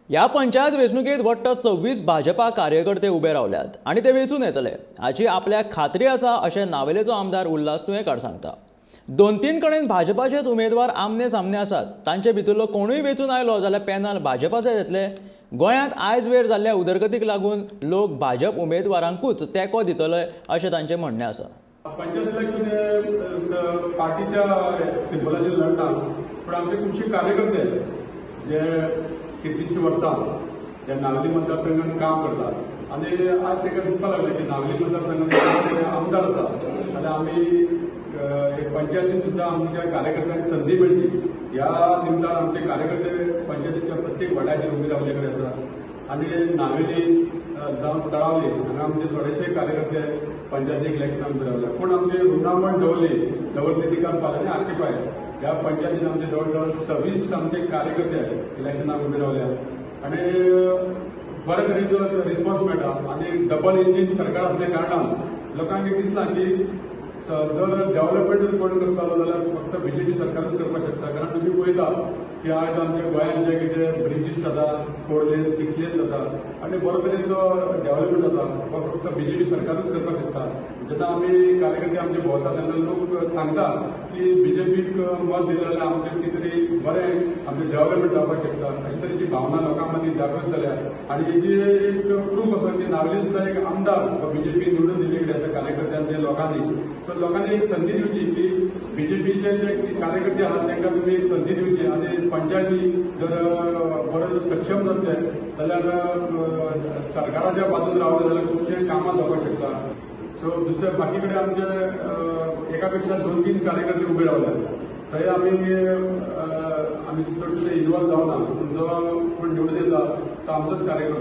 ह्या पंचायत वेंचणुकेंत वट्ट 26 भाजपा कार्यकर्ते उबे रावल्यात आनी ते वेंचून येतले हाची आपल्याक खात्री आसा अशें नावेलेचो आमदार उल्हास तुयेंकार सांगता. दोन तीन कडेन भाजपाचेच उमेदवार आमने सामने आसात. तांचे भितरलो कोणूय वेंचून आयलो जाल्यार पॅनल भाजपाचे येतले. गोंयांत आयज वेर जाल्ल्या उदरगतीक लागून लोक भाजप उमेदवारांकूच तेंको दितले अशें तांचें म्हणणें आसा. पंचायत इलेक्शन हे पार्टीच्या सिंबलाचेर लढना, पूण आमचे खुबशे कार्यकर्ते जे कितलींशीं वर्सां ह्या नावेली मतदारसंघात काम करतात आनी आज तांकां दिसपाक लागलें की नावेली मतदारसंघात आमदार आसा आनी आमी एक पंचायतीन सुद्दां आमच्या कार्यकर्त्यांक संदी मेळची ह्या निमतान आमचे कार्यकर्ते पंचायतीच्या प्रत्येक वाड्याचेर उबे रावले कडेन आसा. आनी नावेली जावं तळावली हांगा आमचे थोडेशे कार्यकर्ते पंचायतीक इलेक्शनाक उबे रावले, पूण आमचे वृंदावन दवरली दवरली तिकार आनी आक्किपाय ह्या पंचायतीन आमचे जवळ जवळ 26 आमचे कार्यकर्ते इलेक्शनाक उबे रावले आनी बरे तरेचो रिस्पॉन्स मेळटा. आनी डबल इंजीन सरकार असल्या कारणान लोकांक एक दिसलां की जर डेव्हलपमेंट कोण करतलो जाल्यार फक्त बीजेपी सरकारूच करपाक शकता. कारण तुमी पळयता की आयज आमच्या गोंयांत जे कितें ब्रिजीस जाता, 4 लेन 6 लेन जाता आनी बरो तरेचो डेव्हलपमेंट जाता, हो फक्त बीजेपी सरकारूच करपाक शकता. जेन्ना आमी कार्यकर्ते आमचे भोंवता तेन्ना लोक सांगता की बीजेपीक मत दिलें जाल्यार आमचें कितें तरी बरें आमचें डेव्हलपमेंट जावपाक शकता, अशे तरेची भावना लोकां मदीं जागृत जाल्या. आनी हेजी एक प्रूफ आसा की नावेली सुद्दां एक आमदार बीजेपी निवडून दिल्ले कडेन आसा कार्यकर्त्यांचे लोकांनी. सो लोकांनी एक संदी दिवची की बीजेपीचे जे कार्यकर्ते आहात तांकां तुमी एक संदी दिवची आनी पंचायती जर बरें सक्षम जातले जाल्यार सरकाराच्या बाजून रावले जाल्यार खुबशे कामां जावपाक शकता. सो दुसऱ्या बाकी कडेन आमचे एका पेक्षा 2-3 कार्यकर्ते उबे रावले, थंय आमी आमी चडशे इन्वॉल्व जावना, पूण जो कोण निवडून येता तो आमचोच कार्यकर्तो.